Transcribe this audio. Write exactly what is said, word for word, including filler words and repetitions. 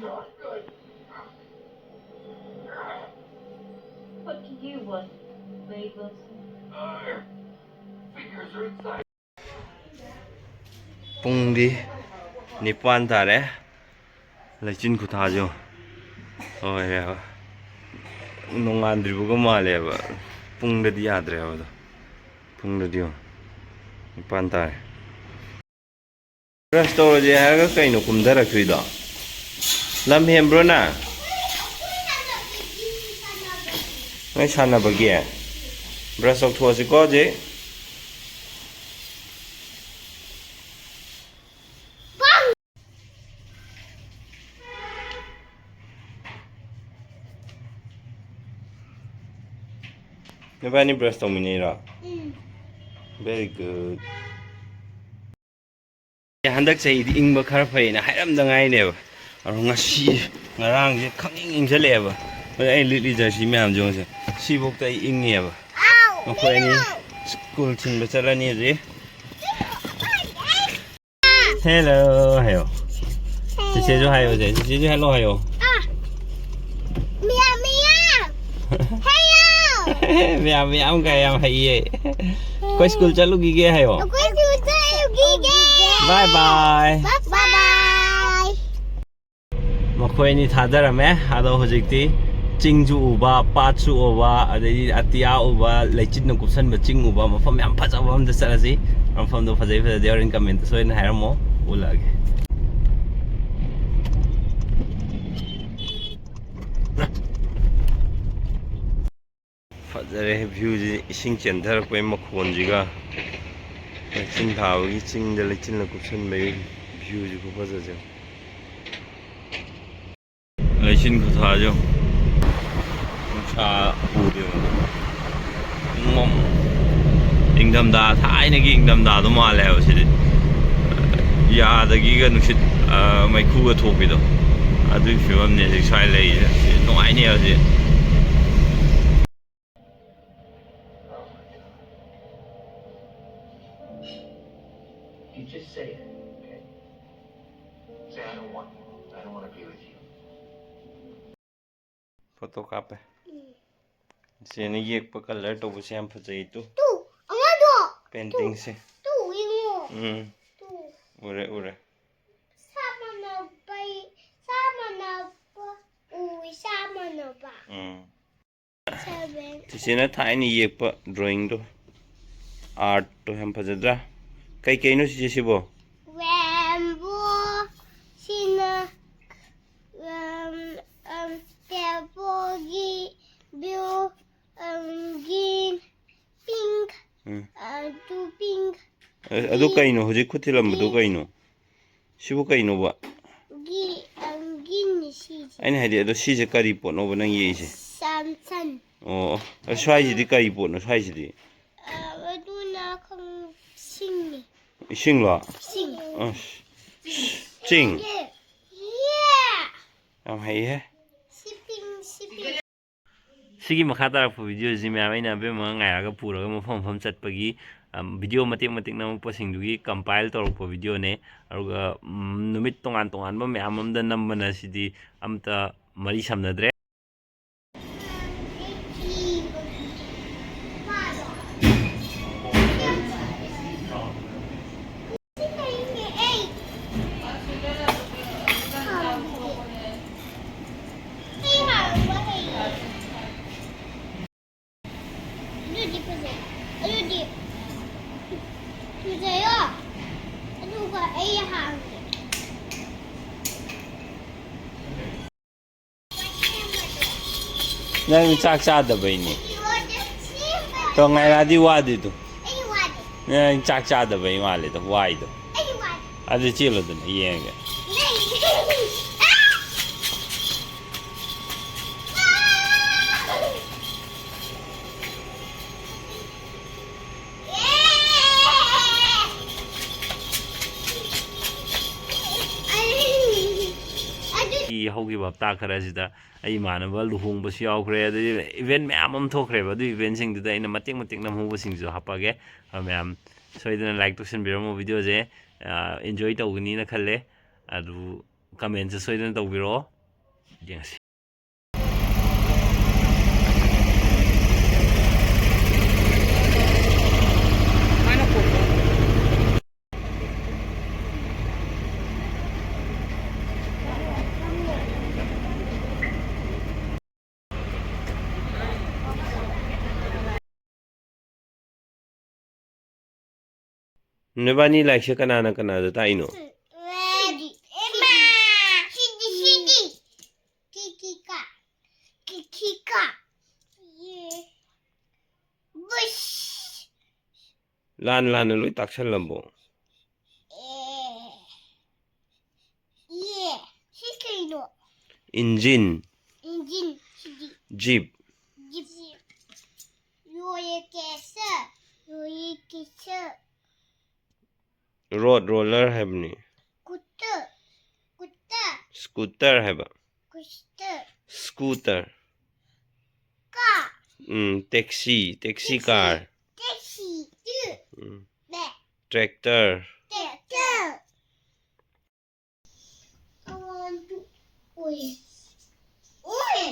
What do you want, Mabel? ꯄꯨꯡꯗꯤ ꯅꯤꯄꯥꯟ ꯇꯥꯔꯦ꯫ ꯂꯩꯆꯤꯟ ꯈꯨꯊꯥꯁꯨ ꯂꯣꯏꯔꯦꯕ꯫ ꯅꯣꯡꯉꯥꯟꯗ꯭ꯔꯤꯕꯒ ꯃꯥꯜꯂꯦꯕ꯫ ꯄꯨꯡꯗꯗꯤ ꯌꯥꯗ꯭ꯔꯦꯕ ꯑꯗꯣ꯫ ꯄꯨꯡꯗꯗꯤ ꯌꯦꯡꯉꯣ꯫ ꯅꯤꯄꯥꯟ ꯇꯥꯔꯦ꯫ ꯕ꯭ꯔꯁ ꯇꯧꯔꯁꯦ ꯍꯥꯏꯔꯒ ꯀꯩꯅꯣ ꯀꯨꯝꯊꯔꯛꯇ꯭ꯔꯤꯗꯣ? ꯂꯝ ꯍꯦꯟꯕ꯭ꯔꯣ ꯅꯪ? ꯅꯣꯏ ꯁꯥꯟꯅꯕꯒꯤ? ꯕ꯭ꯔꯁ ꯇꯧꯊꯣꯛꯑꯁꯤꯀꯣ ꯍꯧꯖꯤꯛ꯫ ꯅꯕꯥꯅꯤ ꯕ꯭ꯔꯁ ꯇꯧꯃꯤꯟꯅꯩꯔꯣ? Very good. ꯍꯟꯗꯛ ꯆꯍꯤꯗꯤ ꯏꯪꯕ ꯈꯔ ꯐꯩꯅ ꯍꯥꯏꯔꯝꯗ ꯉꯥꯏꯅꯦꯕ꯫ ꯑꯗꯣ ꯉꯁꯤ ꯉꯔꯥꯡꯁꯦ ꯈꯪꯏꯪ ꯏꯪꯁꯜꯂꯛꯑꯦꯕ꯫ ꯑꯗꯣ ꯑꯩ ꯂꯤꯠꯂꯤ ꯖꯔꯁꯤ ꯃꯌꯥꯝꯁꯦ ꯌꯦꯡꯉꯨꯁꯦ꯫ ꯁꯤꯐꯧꯗ ꯑꯩ ꯏꯪꯉꯦꯕ꯫ ꯃꯈꯣꯏ ꯑꯅꯤ ꯁ꯭ꯀꯨꯜ ꯊꯤꯟꯕ ꯆꯠꯂꯅꯤ ꯍꯧꯖꯤꯛ꯫ Hello ꯍꯥꯏꯌꯣ꯫ ꯆꯤꯆꯦꯁꯨ ꯍꯥꯏꯌꯣꯁꯦ꯫ ꯆꯤꯆꯦꯁꯨ hello ꯍꯥꯏꯌꯣ꯫ ꯃꯤꯌꯥ ꯃꯤꯌꯥ꯫ ꯍꯦꯌꯣ꯫ ꯃꯌꯥꯝ ꯃꯌꯥꯝ ꯀꯥꯏ ꯌꯥꯝ ꯍꯩꯌꯦ꯫ ꯑꯩꯈꯣꯏ ꯁ꯭ꯀꯨꯜ ꯆꯠꯂꯨꯈꯤꯒꯦ ꯍꯥꯏꯌꯣ꯫ ꯑꯩꯈꯣꯏ school ꯆꯠꯂꯨꯈꯤꯒꯦ꯫ Bye bye꯫ Bye bye꯫ ꯃꯈꯣꯏ ꯑꯅꯤ ꯊꯥꯗꯔꯝꯃꯦ꯫ ꯑꯗꯣ ꯍꯧꯖꯤꯛꯇꯤ ꯆꯤꯡꯁꯨ ꯎꯕ, ꯄꯥꯠꯁꯨ ꯎꯕ, ꯑꯗꯩꯗꯤ ꯑꯇꯤꯌꯥ ꯎꯕ, ꯂꯩꯆꯤꯟꯅ ꯀꯨꯞꯁꯟꯕ ꯆꯤꯡ ꯎꯕ ꯃꯐꯝ ꯌꯥꯝ ꯐꯖꯕ ꯑꯃꯗ ꯆꯠꯂꯁꯤ꯫ ꯃꯐꯝꯗꯣ ꯐꯖꯩ ꯐꯖꯗꯦ ꯍꯣꯔꯦꯟ comment ꯁꯣꯏꯗꯅ ꯍꯥꯏꯔꯝꯃꯣ, ꯎꯠꯂꯛꯑꯒꯦ꯫ ꯐꯖꯔꯦ viewꯁꯤ, ꯏꯁꯤꯡ ꯆꯦꯟꯊꯔꯛꯄꯒꯤ ꯃꯈꯣꯟꯁꯤꯒ ꯂꯩꯆꯤꯟ ꯊꯥꯕꯒꯤ ꯆꯤꯡꯗ ꯂꯩꯆꯤꯟꯅ ꯀꯨꯞꯁꯟꯕꯒꯤ viewꯁꯤ ꯈꯨꯐꯖꯁꯦ꯫ ꯂꯩꯆꯤꯟ ꯈꯨꯊꯥꯁꯦ ꯌꯦꯡꯉꯨ꯫ ꯅꯨꯡꯁꯥ ꯎꯗꯦ ꯌꯦꯡꯉꯨ꯫ ꯄꯨꯡꯃꯝ꯫ ꯏꯪꯊꯝꯊꯥ, ꯊꯥꯏꯅꯒꯤ ꯏꯪꯊꯝꯊꯥꯗꯣ ꯃꯥꯜꯂꯦ ꯍꯥꯏꯕ ꯁꯤꯗꯤ꯫ ꯌꯥꯗꯒꯤꯒ ꯅꯨꯡꯁꯤꯠ, ꯑ, ꯃꯩꯈꯨꯒ ꯊꯣꯛꯄꯤꯗꯣ꯫ ꯑꯗꯨꯒꯤ ꯐꯤꯕꯝꯅꯦ ꯍꯧꯖꯤꯛ ꯁ꯭ꯋꯥꯏ ꯂꯩꯔꯤꯁꯦ꯫ ꯁꯤ ꯅꯨꯡꯉꯥꯏꯅꯤ ꯍꯧꯖꯤꯛ꯫ You just say it, okay? Say, "I don't want you." Photo ꯀꯥꯞꯄꯦ꯫ ꯎꯝ꯫ ꯏꯆꯦꯅ ꯌꯦꯛꯄ ꯀꯂꯔ ꯇꯧꯕꯁꯦ ꯌꯥꯝ ꯐꯖꯩ ꯇꯨ꯫ ꯇꯨ, ꯑꯃꯗꯣ꯫ ꯄꯦꯟꯇꯤꯡꯁꯦ꯫ ꯇꯨ, ꯌꯦꯡꯉꯣ꯫ ꯎꯝ꯫ ꯇꯨ꯫ ꯎꯔꯦ, ꯎꯔꯦ꯫ ꯁꯥ ꯃꯥꯟꯅꯕ, ꯁꯥ ꯃꯥꯟꯅꯕ ꯎꯏ, ꯁꯥ ꯃꯥꯟꯅꯕ꯫ ꯎꯝ꯫ Seven. ꯆꯤꯆꯦꯅ ꯊꯥꯏꯅ ꯌꯦꯛꯄ ꯗ꯭ꯔꯣꯌꯤꯡꯗꯣ, ꯑꯥꯔꯠꯇꯣ ꯌꯥꯝ ꯐꯖꯗ꯭ꯔꯥ? ꯀꯩꯀꯩꯅꯣ ꯆꯤꯆꯦ ꯁꯤꯕꯣ? Rainbow, ꯁꯤꯅ, um, um, ꯇꯦꯕꯜꯒꯤ blue, um, green, pink, ꯎꯝ꯫ ꯑꯗꯨ pink ꯑ-, ꯑꯗꯨ ꯀꯩꯅꯣ ꯍꯧꯖꯤꯛ ꯈꯨꯠ ꯊꯤꯜꯂꯝꯕꯗꯨ ꯀꯩꯅꯣ? ꯁꯤꯕꯨ ꯀꯩꯅꯣꯕ? ꯒꯤ, um, greenꯅꯤ ꯁꯤꯁꯦ꯫ ꯑꯩꯅ ꯍꯥꯏꯗꯤ, ꯑꯗꯣ ꯁꯤꯁꯦ ꯀꯔꯤ ꯄꯣꯠꯅꯣꯕ ꯅꯪ ꯌꯦꯛꯏꯁꯦ? Sun, sun. ꯑꯣ, ꯑꯣ꯫ ꯑ, ꯁ꯭ꯋꯥꯏꯁꯤꯗꯤ ꯀꯔꯤ ꯄꯣꯠꯅꯣ ꯁ꯭ꯋꯥꯏꯁꯤꯗꯤ? ꯑ, ꯑꯗꯨꯅ ꯈꯪ-, ꯁꯤꯡꯅꯤ꯫ ꯏꯁꯤꯡꯂꯣ? ꯁꯤꯡ꯫ ꯑꯁ, ꯆꯤꯡ꯫ Yeah. ꯌꯥꯝ ꯍꯩꯍꯦ꯫ Sipping, sipping. ꯁꯤꯒꯤ ꯃꯈꯥ ꯇꯥꯔꯛꯄ ꯚꯤꯗꯤꯑꯣꯁꯤ ꯃꯌꯥꯝ ꯑꯩꯅ ꯑꯕꯦꯝꯃ ꯉꯥꯏꯔꯒ ꯄꯨꯔꯒ ꯃꯐꯝ ꯃꯐꯝ ꯆꯠꯄꯒꯤ, ꯑꯝ, ꯚꯤꯗꯤꯑꯣ ꯃꯇꯦꯛ ꯃꯇꯦꯛ ꯅꯝꯃꯛꯄꯁꯤꯡꯗꯨꯒꯤ compile ꯇꯧꯔꯛꯄ ꯚꯤꯗꯤꯑꯣꯅꯦ꯫ ꯑꯗꯨꯒ, ꯎꯝ, ꯅꯨꯃꯤꯠ ꯇꯣꯉꯥꯟ ꯇꯣꯉꯥꯟꯕ ꯃꯌꯥꯝ ꯑꯃꯗ ꯅꯝꯕꯅ ꯁꯤꯗꯤ ꯑꯝꯇ ꯃꯔꯤ ꯁꯝꯅꯗ꯭ꯔꯦ꯫ ꯑꯗꯨꯗꯤ ꯐꯖꯩ꯫ ꯑꯗꯨꯗꯤ ꯐꯖꯩꯌꯣ꯫ ꯑꯗꯨꯒ ꯑꯩ ꯍꯥꯡꯒꯦ꯫ ꯅꯪ ꯆꯥꯛ ꯆꯥꯗꯕꯩꯅꯦ꯫ ꯇꯣ ꯉꯥꯏꯔꯥꯗꯤ ꯋꯥꯗꯦꯗꯣ꯫ ꯑꯩ ꯋꯥꯗꯦ꯫ ꯅꯪ ꯆꯥꯛ ꯆꯥꯗꯕꯩ ꯃꯥꯜꯂꯦꯗꯣ, ꯋꯥꯏꯗꯣ꯫ ꯑꯩ ꯋꯥꯗꯦ꯫ ꯑꯗꯨ ꯆꯦꯜꯂꯣꯗꯅ ꯌꯦꯡꯉꯒꯦ꯫ ꯍꯧꯈꯤꯕ ꯍꯞꯇꯥ ꯈꯔꯁꯤꯗ ꯑꯩ ꯏꯃꯥꯟꯅꯕ ꯂꯨꯍꯣꯡꯕꯁꯨ ꯌꯥꯎꯈ꯭ꯔꯦ, ꯑꯗꯩ ꯏꯚꯦꯟ ꯃꯌꯥꯝ ꯑꯃ ꯊꯣꯛꯈ꯭ꯔꯦꯕ꯫ ꯑꯗꯨ ꯏꯚꯦꯟꯁꯤꯡꯗꯨꯗ ꯑꯩꯅ ꯃꯇꯦꯛ ꯃꯇꯦꯛ ꯅꯝꯍꯧꯕꯁꯤꯡꯁꯨ ꯍꯥꯞꯄꯛꯑꯒꯦ꯫ ꯑ, ꯃꯌꯥꯝ ꯁꯣꯏꯗꯅ ꯂꯥꯏꯛ ꯇꯧꯁꯟꯕꯤꯔꯝꯃꯣ ꯚꯤꯗꯤꯑꯣꯁꯦ꯫ ꯑ, ꯏꯟꯖꯣꯏ ꯇꯧꯒꯅꯤꯅ ꯈꯜꯂꯦ꯫ ꯑꯗꯨ ꯀꯃꯦꯟꯁꯦ ꯁꯣꯏꯗꯅ ꯇꯧꯕꯤꯔꯛꯑꯣ꯫ ꯌꯦꯡꯁꯤ꯫ ꯅꯣꯏꯕꯥꯅꯤ ꯂꯥꯏꯔꯤꯛꯁꯦ ꯀꯅꯥꯅ ꯀꯅꯥꯗ ꯇꯥꯛꯏꯅꯣ? ꯏꯃꯥ! ꯁꯤꯗꯤ, ꯁꯤꯗꯤ꯫ ꯀꯤꯀꯤꯀꯥ꯫ ꯀꯤꯀꯤꯀꯥ꯫ ꯌꯦ꯫ ꯕꯨꯁ꯫ ꯂꯥꯟ ꯂꯥꯟꯅ ꯂꯣꯏ ꯇꯥꯛꯁꯜꯂꯝꯕꯣ? ꯑꯦ꯫ ꯌꯦ꯫ ꯁꯤ ꯀꯩꯅꯣ? ꯏꯟꯖꯤꯟ꯫ ꯏꯟꯖꯤꯟ꯫ ꯁꯤꯗꯤ꯫ ꯖꯤꯞ꯫ ꯖꯤꯞ꯫ ꯔꯣꯌꯦ ꯀꯦꯁ꯫ ꯔꯣꯌꯦ ꯀꯦꯁ꯫ ꯔꯣꯗ ꯔꯣꯂꯔ ꯍꯥꯏꯕꯅꯤ꯫ ꯀꯨꯇꯔ꯫ ꯀꯨꯇꯔ꯫ ꯁ꯭ꯀꯨꯇꯔ ꯍꯥꯏꯕ꯫ Scooter. Scooter. Car. Um, taxi, taxi taxi. Car. Taxi. ꯇꯨ꯫ ꯎꯝ꯫ ꯕꯦ꯫ ꯇ꯭ꯔꯦꯛꯇꯔ꯫ ꯇ꯭ꯔꯦꯛꯇꯔ꯫ ꯑꯣꯏ꯫ ꯑꯣꯏ꯫